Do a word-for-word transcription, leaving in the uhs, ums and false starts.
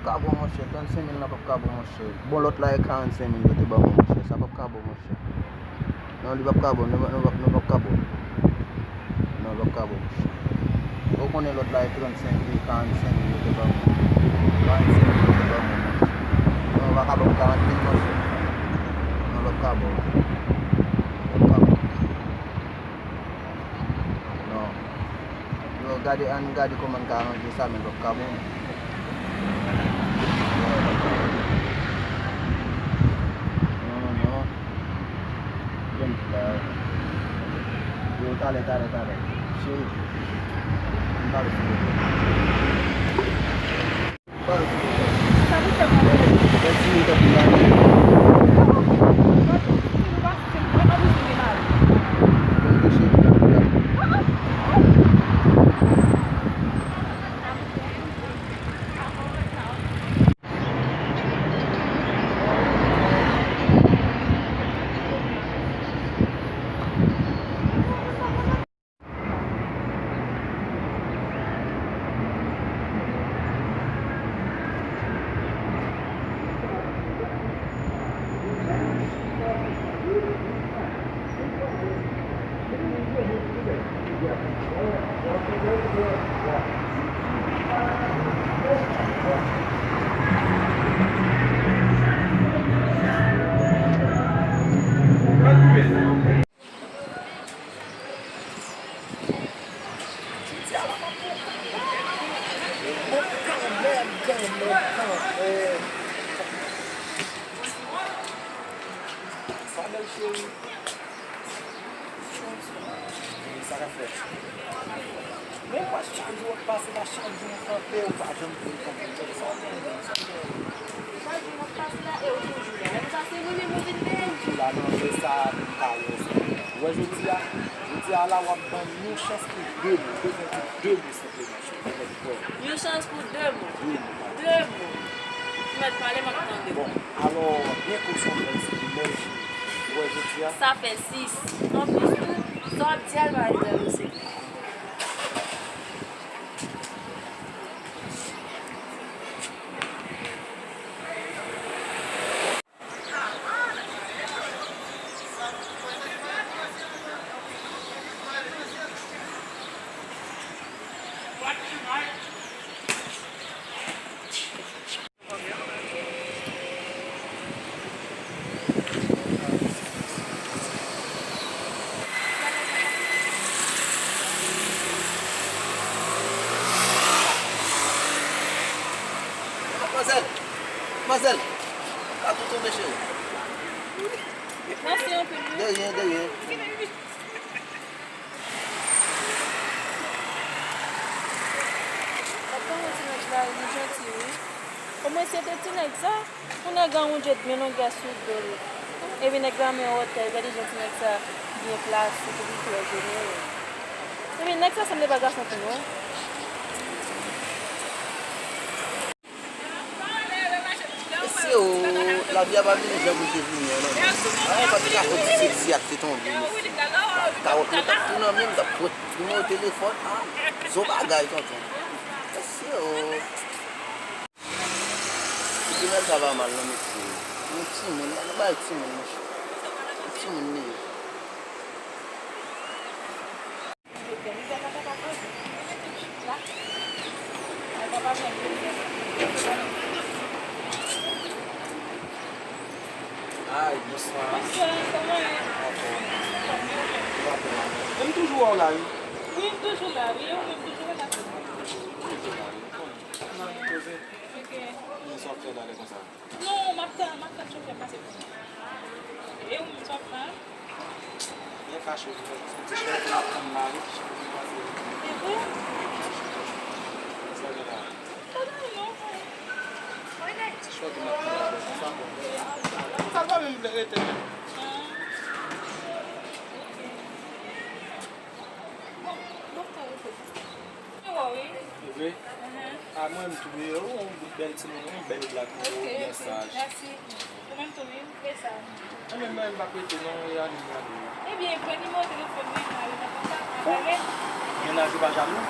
Ka bon, monchè, trannsenk mil lan p ap ka bon, monchè. Bon, lòt la e karannsenk mil yo te ban mwen, monchè. Sa p ap ka bon, monchè. Non, li p ap ka bon, nou, nou, nou p ap ka bon. Non, li p ap ka bon, monchè. Ou konnen lòt la e trannsenk mil, karannsenk mil yo te ban mwen. Karannsenk mil yo te ban mwen, monchè. Non, ou pa ka ban m karant mil, monchè. Non, li p ap ka bon. Li p ap ka bon. Non. Yo, gade, ann gade kòman n ka ranje sa, men l p ap ka bon. Non, non, non. Yo, talè, talè, talè. Cheri, m pale sou telefòn. Sa bèl cheri. Sa k ap fèt? Men pase chak jou w ap pase la, chak jou w kanpe, ou pa janm vin kanpe. Sa w ap fè menm? Sa w ap fè? Chak jou m ap pase la, e ou toujou la. Lè m pase, mwen menm ou vin benyen m. Toujou la, nan, se sa, m ka wè w. Ou wè jodi a, jodi a la, w ap ban m yon chans pou de mo. Bezwen pou de mo senpleman, cheri. Ou mèt kwè. Yon chans pou de mo. Wi. De mo. Ou mèt pale, m ap tande w. Bon, alò, byen konsantre, se de mo, cheri. Ou wè jodi a? Sa fè sis. Anplis tou, sa w ap di a, l pa ede w, se. Manzèl! Manzèl! Ka tou tonbe, cheri. Mèsi anpil, wi. De ryen, de ryen. Papa, yon ti nèg la, li janti, wi. Omwen, si se te ti nèg sa, yon nèg an wounjèt byen longè sou do l. Epi nèg la men wotè, gade jan ti nèg sa byen plase, epi trè jenere. Epi nèg sa sanble pa gason tou, non. Mesye o, lavi a pa vini jan pou l te vini an, non. Ay, pa t ka fè ti sezi ak te tonbe, mesye. Kawòt mwen t ap tou nan men m, m t ap pran nimewo telefòn. Ah, se yon bagay, tonton. Mesye o. Ti nèg sa pa mal, non, mesye. Yon timoun, nou bay timoun, monchè. Yon timoun li ye. Ay, bonswa. Bonswa, kòman w ye? Anfòm. Anfòm, wi. Men m toujou wè w la, wi. Wi, m toujou la, wi. Ou menm toujou wè la. Toujou la, wi. Ann al poze. Ok. Men sa w ap fè la lè konsa? Non, m ap tann, m ap tann chofè pase pou mwen. E ou menm, sa w ap fè? Byen fache wi, se yon ti chofè m ap tann la wi, ti chofè ki pase. Se vre? Sa gen la? Pa gen anyen non, frè. Ti chofè m ap tann la, sa bon. Sa pa menm vle rete menm. Ah. Ok. Bon, bon, frè, rete. Yo, wi. Se vre? Mhm. A, mwen menm tou, wi, ou yon bèl timoun, yon bèl blak, wi, ou byen saj. Ok, ok. Mèsi. Ou menm tou, wi. E sa. Mwen menm, mwen, m p ap rete, non, e ale m prale. Ebyen, pran nimewo telefòn mwen, m ale nan kontak, m ap pale. Mennaj ou pa jalou?